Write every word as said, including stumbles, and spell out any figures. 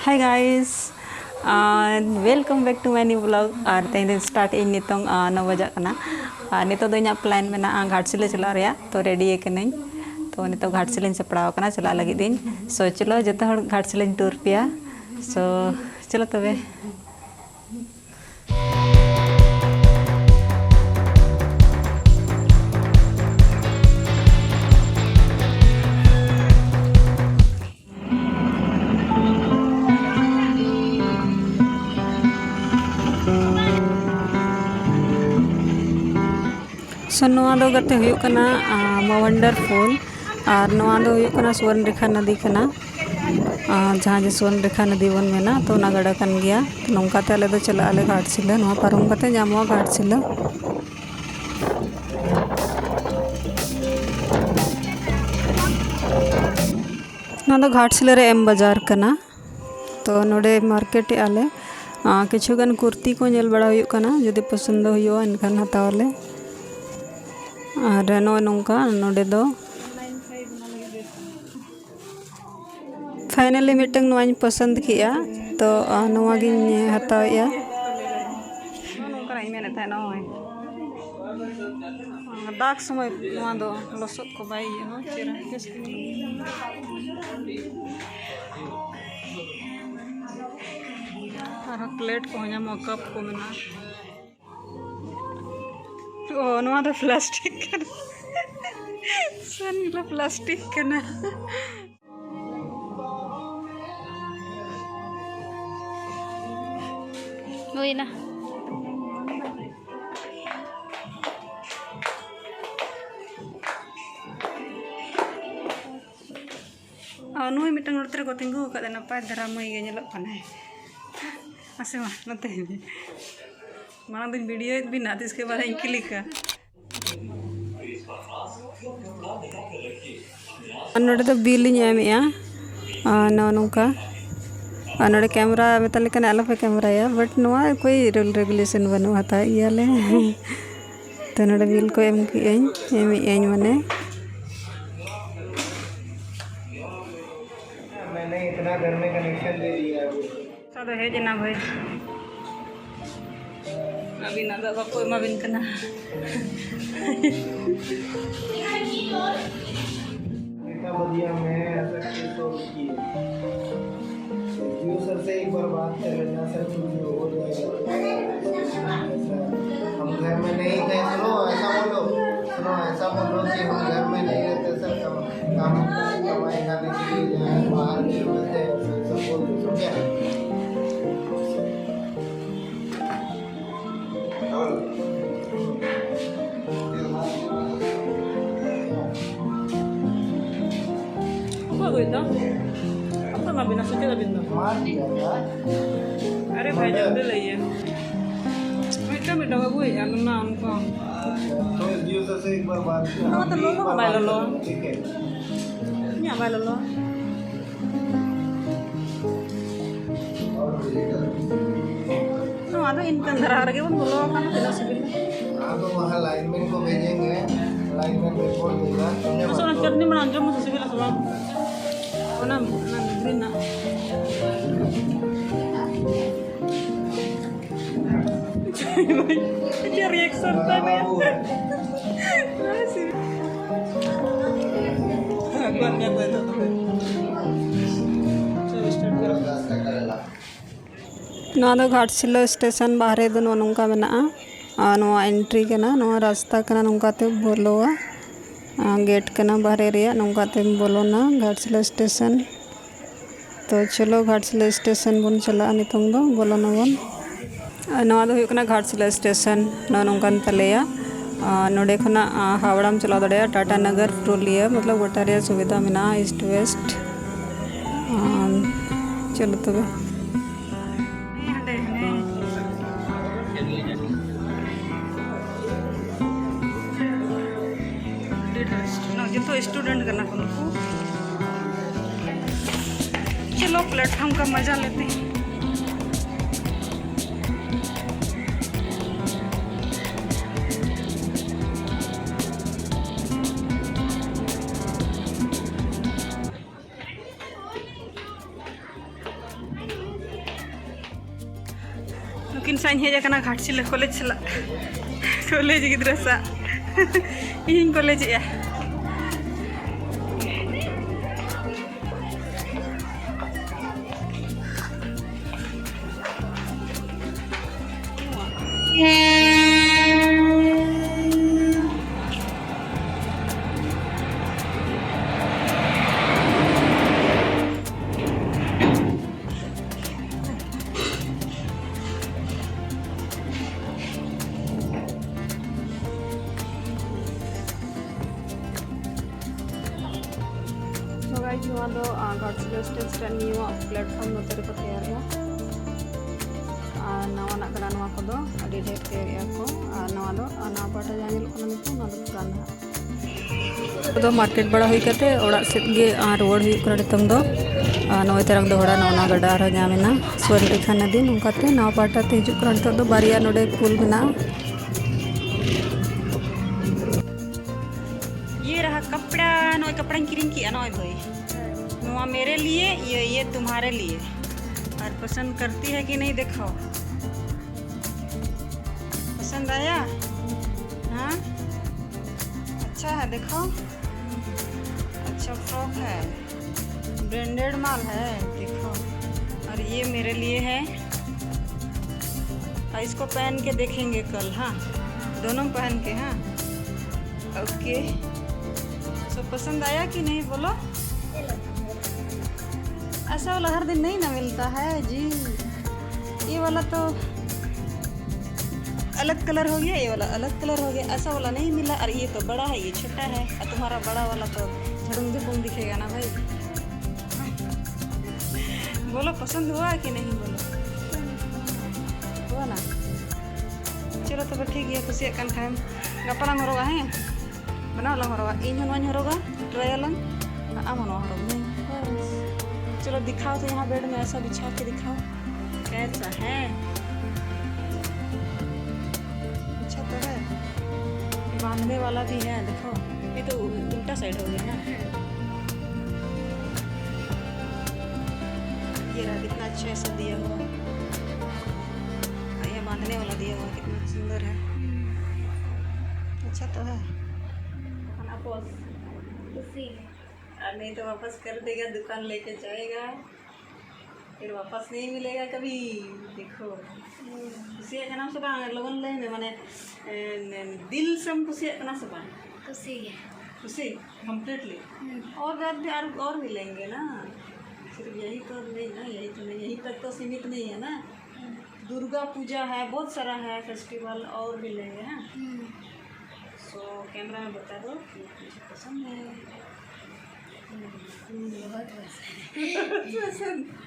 Hi guys, and welcome back to my new vlog. ᱟᱨ ᱛᱮᱦᱮᱧ ᱫᱚ start ᱤᱧ ᱱᱤᱛᱚᱝ, ᱟᱨ ᱱᱚ ᱵᱟᱡᱟᱜ ᱠᱟᱱᱟ᱾ ᱟᱨ ᱱᱤᱛᱚᱜ ᱫᱚ ᱤᱧᱟᱹᱜ plan ᱢᱮᱱᱟᱜᱼᱟ ᱜᱷᱟᱴᱥᱤᱞᱟᱹ ᱪᱟᱞᱟᱜ ᱨᱮᱭᱟᱜ, ᱛᱚ ready ᱟᱠᱟᱱᱟᱹᱧ᱾ ᱛᱚ ᱱᱤᱛᱚᱜ ᱜᱷᱟᱴᱥᱤᱞᱟᱹᱧ ᱥᱟᱯᱲᱟᱣ ᱟᱠᱟᱱᱟ ᱪᱟᱞᱟᱜ ᱞᱟᱹᱜᱤᱫ ᱤᱧ᱾ So ᱪᱚᱞᱚ ᱡᱚᱛᱚ ᱦᱚᱲ ᱜᱷᱟᱴᱥᱤᱞᱟᱹᱧ tour ᱯᱮᱭᱟ᱾ So ᱪᱚᱞᱚ ᱛᱚᱵᱮ᱾ So ᱱᱚᱣᱟ ᱫᱚ ᱜᱟᱛᱮ ᱦᱩᱭᱩᱜ ᱠᱟᱱᱟ, ᱟᱸ, ᱢᱟᱣᱟᱱᱰᱟᱨ ᱯᱷᱚᱞ, ᱟᱨ ᱱᱚᱣᱟ ᱫᱚ ᱦᱩᱭᱩᱜ ᱠᱟᱱᱟ ᱥᱩᱣᱚᱨᱱᱨᱮᱠᱷᱟ ᱱᱚᱫᱤ ᱠᱟᱱᱟ, ᱟᱸ, ᱡᱟᱦᱟᱸ ᱡᱮ ᱥᱩᱣᱚᱨᱱᱨᱮᱠᱷᱟ ᱱᱚᱫᱤ ᱵᱚᱱ ᱢᱮᱱᱟ, ᱛᱚ ᱚᱱᱟ ᱜᱟᱰᱟ ᱠᱟᱱ ᱜᱮᱭᱟ᱾ ᱛᱚ ᱱᱚᱝᱠᱟᱛᱮ ᱟᱞᱮ ᱫᱚ ᱪᱟᱞᱟᱜ ᱟᱞᱮ ᱜᱷᱟᱴᱥᱤᱞᱟᱹ, ᱱᱚᱣᱟ ᱯᱟᱨᱚᱢ ᱠᱟᱛᱮ ᱧᱟᱢᱚᱜᱼᱟ ᱜᱷᱟᱴᱥᱤᱞᱟᱹ᱾ ᱱᱚᱣᱟ ᱫᱚ ᱜᱷᱟᱴᱥᱤᱞᱟᱹ ᱨᱮ ᱮᱢ ᱵᱟᱡᱟᱨ ᱠᱟᱱᱟ᱾ ᱛᱚ ᱱᱚᱰᱮ market ᱮᱜᱼᱟ ᱞᱮ᱾ ᱟᱨ ᱠᱤᱪᱷᱩ ᱜᱟᱱ ᱠᱩᱨᱛᱤ ᱠᱚ ᱧᱮᱞ ᱵᱟᱲᱟ ᱦᱩᱭᱩᱜ ᱠᱟᱱᱟ, ᱡᱩᱫᱤ ᱯᱚᱥᱚᱱᱫ ᱦᱩᱭᱩᱜᱼᱟ ᱮᱱᱠᱷᱟᱱ ᱦᱟᱛᱟᱣ ᱟᱞᱮ᱾ ᱟᱨ ᱱᱚᱜᱼᱚᱭ ᱱᱚᱝᱠᱟ ᱱᱚᱰᱮ ᱫᱚ finally ᱢᱤᱫᱴᱟᱝ ᱱᱚᱣᱟᱧ ᱯᱚᱥᱚᱱᱫ ᱠᱮᱜᱼᱟ, ᱛᱚ ᱟᱨ ᱱᱚᱣᱟ ᱜᱤᱧ ᱦᱟᱛᱟᱣᱮᱜᱼᱟ᱾ ᱱᱚᱜᱼᱚ ᱱᱚᱝᱠᱟᱱᱟᱜ ᱤᱧ ᱢᱮᱱᱮᱫ ᱛᱟᱦᱮᱸᱫ, ᱱᱚᱜᱼᱚᱭ ᱫᱟᱜᱽ ᱥᱚᱢᱚᱭ ᱱᱚᱣᱟ ᱫᱚ ᱞᱚᱥᱚᱫ ᱠᱚ ᱵᱟᱭ ᱤᱭᱟᱹᱜᱼᱟ, ᱪᱮᱦᱨᱟ ᱵᱮᱥ ᱜᱮ᱾ ᱟᱨᱦᱚᱸ plate ᱠᱚᱦᱚᱸ ᱧᱟᱢᱚᱜᱼᱟ, cup ᱠᱚ ᱢᱮᱱᱟᱜᱼᱟ᱾ ᱚ, ᱱᱚᱣᱟ ᱫᱚ plastic ᱠᱟᱱᱟ᱾ ᱥᱟᱱ ᱫᱚ plastic ᱠᱟᱱᱟ᱾ ᱦᱩᱭᱱᱟ᱾ ᱚ, ᱱᱩᱭ ᱢᱤᱫᱴᱟᱝ ᱱᱚᱛᱮ ᱨᱮᱠᱚ ᱛᱤᱸᱜᱩ ᱟᱠᱟᱫᱟ, ᱱᱟᱯᱟᱭ ᱫᱷᱟᱨᱟ ᱢᱟᱹᱭ ᱜᱮ ᱧᱮᱞᱚᱜ ᱠᱟᱱᱟᱭ᱾ ᱢᱟᱥᱮ ᱢᱟ, ᱱᱚᱛᱮ ᱦᱤᱡᱩᱜ᱾ ᱢᱟᱲᱟᱝ ᱫᱚᱧ video ᱭᱮᱫ ᱵᱤᱱᱟ, ᱛᱤᱥ ᱜᱮ ᱵᱟᱞᱮᱧ click ᱟ᱾ ᱟᱨ ᱱᱚᱰᱮ ᱫᱚ bill ᱤᱧ ᱮᱢᱮᱜᱼᱟ, ᱟᱨ ᱱᱚᱜᱼᱚ ᱱᱚᱝᱠᱟ᱾ ᱟᱨ ᱱᱚᱰᱮ camera ᱢᱮᱛᱟ ᱞᱮ ᱠᱟᱱᱟ, "ᱟᱞᱚᱯᱮ camera ᱭᱟ", but ᱱᱚᱣᱟ ᱠᱳᱭ rule regulation ᱵᱟᱹᱱᱩᱜᱼᱟ, ᱦᱟᱛᱟᱣᱮᱫ ᱜᱮᱭᱟᱞᱮ᱾ ᱛᱚ ᱱᱚᱰᱮ bill ᱠᱚ ᱮᱢ ᱠᱮᱜᱼᱟᱹᱧ, ᱮᱢᱮᱜᱼᱟᱹᱧ ᱢᱟᱱᱮ᱾ मैंने इतना घर में कनेक्शन दे दिया। ᱫᱚ ᱦᱮᱡ ᱮᱱᱟ ᱵᱷᱟᱹᱭ᱾ ᱟᱹᱵᱤᱱᱟᱜ ᱫᱚ ᱵᱟᱠᱚ ᱮᱢᱟᱵᱤᱱ ᱠᱟᱱᱟ᱾ बेटा, बढ़िया, मैं ऐसा केस सॉल्व किए। जीव सर से एक बार बात कर लेना सर, कुछ हो जाएगा। ऐसा हम घर में नहीं थे। सुनो, ऐसा बोलो, सुनो, ऐसा बोलो कि हम घर में नहीं रहते सर, कम काम, कमाई खाने के लिए जाए, बाहर नहीं रहते, ऐसा बोल दो, समझे? ᱚᱠᱚᱭ ᱟᱹᱜᱩᱭᱮᱫ ᱫᱚ? ᱚᱠᱚᱭ ᱮᱢᱟ ᱵᱤᱱᱟ ᱥᱮ ᱪᱮᱫ ᱟᱹᱵᱤᱱ ᱫᱚ? ᱟᱨᱮ ᱵᱷᱟᱭ, ᱡᱚᱢ ᱫᱚ ᱞᱟᱹᱭᱟ᱾ ᱢᱤᱫᱴᱟᱝ ᱢᱤᱫᱴᱟᱝ ᱟᱹᱜᱩᱭᱮᱫᱼᱟ, ᱚᱱᱟ ᱚᱱᱠᱟ᱾ ᱱᱚᱣᱟ ᱛᱚ ᱞᱚᱞᱚ ᱦᱚᱸ ᱵᱟᱭ ᱞᱚᱞᱚ᱾ ᱤᱧᱟᱹᱜ ᱵᱟᱭ ᱞᱚᱞᱚ᱾ ᱱᱚᱣᱟ ᱫᱚ ᱤᱱᱠᱟᱹᱱ ᱫᱷᱟᱨᱟ ᱨᱮᱜᱮ ᱵᱚᱱ ᱵᱚᱞᱚ ᱟᱠᱟᱱᱟ, ᱛᱤᱱᱟᱹᱜ ᱥᱤᱵᱤᱞᱟ᱾ हाँ, तो वहाँ लाइनमैन को भेजेंगे, लाइनमैन रिपोर्ट देगा। ᱢᱟᱥᱮ ᱚᱱᱟ ᱪᱟᱴᱱᱤ ᱢᱟᱲᱟᱝ ᱡᱚᱢ ᱢᱟᱥᱮ ᱥᱤᱵᱤᱞᱟ ᱥᱮ ᱵᱟᱝ? ᱚᱱᱟ, ᱚᱱᱟ ᱜᱨᱤᱱ ᱟᱜ᱾ ᱪᱮᱫ ᱨᱤᱭᱮᱠᱥᱚᱱ ᱛᱟᱭ ᱵᱟᱭᱟ? ᱱᱚᱣᱟ ᱫᱚ ᱜᱷᱟᱴᱥᱤᱞᱟᱹ ᱥᱴᱮᱥᱚᱱ ᱵᱟᱦᱨᱮ ᱫᱚ ᱱᱚᱜᱼᱚ ᱱᱚᱝᱠᱟ ᱢᱮᱱᱟᱜᱼᱟ᱾ ᱟᱨ ᱱᱚᱣᱟ ᱮᱱᱴᱨᱤ ᱠᱟᱱᱟ, ᱱᱚᱣᱟ ᱨᱟᱥᱛᱟ ᱠᱟᱱᱟ, ᱱᱚᱝᱠᱟ ᱛᱮ ᱵᱚᱞᱚᱣᱟ᱾ ᱟᱨ ᱜᱮᱴ ᱠᱟᱱᱟ ᱵᱟᱦᱨᱮ ᱨᱮᱭᱟᱜ, ᱱᱚᱝᱠᱟ ᱛᱮᱢ ᱵᱚᱞᱚᱱᱟ ᱜᱷᱟᱴᱥᱤᱞᱟᱹ ᱥᱴᱮᱥᱚᱱ᱾ ᱛᱚ ᱪᱚᱞᱚ ᱜᱷᱟᱴᱥᱤᱞᱟᱹ ᱥᱴᱮᱥᱚᱱ ᱵᱚᱱ ᱪᱟᱞᱟᱜᱼᱟ ᱱᱤᱛᱚᱝ ᱫᱚ, ᱵᱚᱞᱚᱱᱟᱵᱚᱱ᱾ ᱟᱨ ᱱᱚᱣᱟ ᱫᱚ ᱦᱩᱭᱩᱜ ᱠᱟᱱᱟ ᱜᱷᱟᱴᱥᱤᱞᱟᱹ ᱥᱴᱮᱥᱚᱱ, ᱱᱚᱜᱼᱚ ᱱᱚᱝᱠᱟᱱ ᱛᱟᱞᱮᱭᱟ᱾ ᱟᱨ ᱱᱚᱰᱮ ᱠᱷᱚᱱᱟᱜ, ᱟᱨ, ᱦᱟᱣᱲᱟᱢ ᱪᱟᱞᱟᱣ ᱫᱟᱲᱮᱭᱟᱜᱼᱟ, ᱴᱟᱴᱟ ᱱᱚᱜᱚᱨ, ᱯᱩᱨᱩᱞᱤᱭᱟᱹ, ᱢᱚᱛᱞᱚᱵ ᱜᱚᱴᱟ ᱨᱮᱭᱟᱜ ᱥᱩᱵᱤᱫᱷᱟ ᱢᱮᱱᱟᱜᱼᱟ, ᱤᱥᱴ ᱣᱮᱥᱴ᱾ ᱟᱨ ᱪᱚᱞᱚ ᱛᱚᱵᱮ᱾ ᱦᱟᱸᱰᱮ, ᱦᱟᱸᱰᱮ᱾ ᱡᱚᱛᱚ ᱥᱴᱩᱰᱮᱱᱴ ᱠᱟᱱᱟ ᱠᱚ ᱱᱩᱠᱩ᱾ चलो प्लेटफॉर्म का मजा लेते हैं। ᱩᱱᱠᱤᱱ ᱥᱟᱶ ᱤᱧ ᱦᱮᱡ ᱟᱠᱟᱱᱟ ᱜᱷᱟᱴᱥᱤᱞᱟᱹ ᱠᱚᱞᱮᱡᱽ ᱥᱟᱞᱟᱜ᱾ ᱠᱚᱞᱮᱡᱽ ᱜᱤᱫᱽᱨᱟᱹ ᱥᱟᱶ ᱤᱧᱤᱧ ᱠᱚᱞᱮᱡᱽ ᱮᱜᱼᱟ᱾ So guys, ᱱᱚᱣᱟ ᱫᱚ ᱜᱷᱟᱴᱥᱤᱞᱟᱹ ᱥᱴᱮᱥᱚᱱ ᱱᱤᱭᱩ ᱯᱞᱟᱴᱯᱷᱚᱨᱢ ᱱᱚᱛᱮ ᱨᱮᱠᱚ ᱛᱮᱭᱟᱨᱮᱜᱼᱟ᱾ ᱟᱨ ᱱᱟᱣᱟᱱᱟᱜ ᱠᱟᱱᱟ ᱱᱚᱣᱟ ᱠᱚᱫᱚ, ᱟᱹᱰᱤ ᱰᱷᱮᱨ ᱛᱮᱭᱟᱨᱮᱜᱼᱟ ᱠᱚ᱾ ᱟᱨ ᱱᱟᱣᱟ ᱫᱚ, ᱟᱨ ᱱᱟᱣᱟ ᱯᱟᱦᱴᱟ ᱡᱟᱦᱟᱸ ᱧᱮᱞᱚᱜ ᱠᱟᱱᱟ ᱱᱤᱛᱚᱜ, ᱱᱚᱣᱟ ᱫᱚ ᱯᱩᱨᱟᱱᱟ᱾ ᱫᱚ ᱢᱟᱨᱠᱮᱴ ᱵᱟᱲᱟ ᱦᱩᱭ ᱠᱟᱛᱮ ᱚᱲᱟᱜ ᱥᱮᱫ ᱜᱮ ᱨᱩᱣᱟᱹᱲ ᱦᱩᱭᱩᱜ ᱠᱟᱱᱟ ᱱᱤᱛᱚᱝ ᱫᱚ᱾ ᱟᱨ ᱱᱚᱜᱼᱚᱭ ᱛᱟᱨᱟᱝ ᱫᱚᱦᱲᱟ ᱱᱚᱜᱼᱚ ᱱᱚᱣᱟ ᱜᱟᱰᱟ ᱟᱨᱦᱚᱸ ᱧᱟᱢ ᱮᱱᱟ, ᱥᱩᱣᱚᱨᱱᱚᱨᱮᱠᱷᱟ ᱱᱚᱫᱤ᱾ ᱱᱚᱝᱠᱟᱛᱮ ᱱᱟᱣᱟ ᱯᱟᱦᱴᱟ ᱛᱮ ᱦᱤᱡᱩᱜ ᱠᱟᱱᱟ᱾ ᱱᱤᱛᱚᱜ ᱫᱚ ᱵᱟᱨᱭᱟ ᱱᱚᱰᱮ ᱯᱩᱞ ᱢᱮᱱᱟᱜᱼᱟ᱾ ᱤᱭᱟᱹ ᱨᱟᱦᱟ ᱠᱟᱯᱲᱟ, ᱱᱚᱜᱼᱚᱭ ᱠᱟᱯᱲᱟᱧ ᱠᱤᱨᱤᱧ ᱠᱮᱜᱼᱟ, ᱱᱚᱜᱼᱚᱭ ᱵᱷᱟᱹᱭ᱾ ᱱᱚᱣᱟ ᱢᱮᱨᱮ ᱞᱤᱭᱮ, ᱤᱭᱟᱹ, ᱤᱭᱟᱹ ᱛᱩᱢᱦᱟᱨᱮ ᱞᱤᱭᱮ᱾ ᱟᱨ ᱯᱚᱥᱚᱸᱫ ᱠᱟᱨᱛᱤ ᱦᱮ ᱠᱤ ᱱᱟᱦᱤᱸ, ᱫᱮᱠᱷᱟᱣ᱾ ᱯᱚᱥᱚᱸᱫ ᱟᱭᱟ? ᱦᱟᱸ? अच्छा है, देखो, अच्छा फ्रॉक है, ब्रांडेड माल है। देखो, और ये मेरे लिए है, और इसको पहन के देखेंगे कल। हाँ, दोनों पहन के। हाँ, ओके। सो पसंद आया कि नहीं, बोलो। ऐसा वाला हर दिन नहीं ना मिलता है जी। ये वाला तो अलग कलर हो गया, ये वाला अलग कलर हो गया, ऐसा वाला नहीं मिला। और ये तो बड़ा है, ये छोटा है, और तुम्हारा बड़ा वाला तो झड़ुम झुपुम दिखेगा ना भाई। बोलो, पसंद हुआ कि नहीं, बोलो। हुआ ना? चलो, तो ठीक है, ᱠᱩᱥᱤᱭᱟᱜ ᱠᱟᱱ ᱠᱷᱟᱱ ᱜᱟᱯᱟ ᱞᱟᱝ ᱦᱚᱨᱚᱜᱟ, ᱦᱮᱸ? ᱵᱮᱱᱟᱣ ᱞᱟᱝ ᱦᱚᱨᱚᱜᱟ, ᱤᱧ ᱦᱚᱸ ᱱᱚᱣᱟᱧ ᱦᱚᱨᱚᱜᱟ, ᱴᱨᱟᱭᱟᱞᱟᱝ, ᱟᱢ ᱦᱚᱸ ᱱᱚᱣᱟ ᱦᱚᱨᱚᱜ ᱢᱮ᱾ बस। चलो, दिखाओ तो यहाँ बेड में ऐसा बिछा के दिखाओ, कैसा है? अच्छा तो है, ये बांधने वाला भी है। देखो, ये तो उल्टा साइड हो गया ना। ये रहा, कितना अच्छा ऐसा दिया हुआ। बांधने वाला दिया हुआ, कितना सुंदर है। अच्छा तो है। खाना पहुंच। खुशी। और नहीं तो वापस कर देगा, दुकान लेके जाएगा, फिर वापस नहीं मिलेगा कभी। देखो, कुसिया का नाम से बांग, लोगन ले में माने, ए, ने, दिल से हम कुसिया का नाम से बांग। खुशी है। खुशी, कंप्लीटली। और बात भी, और, और भी लेंगे ना, सिर्फ यही तो नहीं ना, यही तो नहीं, यहीं तक तो सीमित नहीं है ना। दुर्गा पूजा है, बहुत सारा है फेस्टिवल, और भी लेंगे, हैं। सो कैमरा में बता दो कि मुझे पसंद है। बहुत पसंद। पसंद।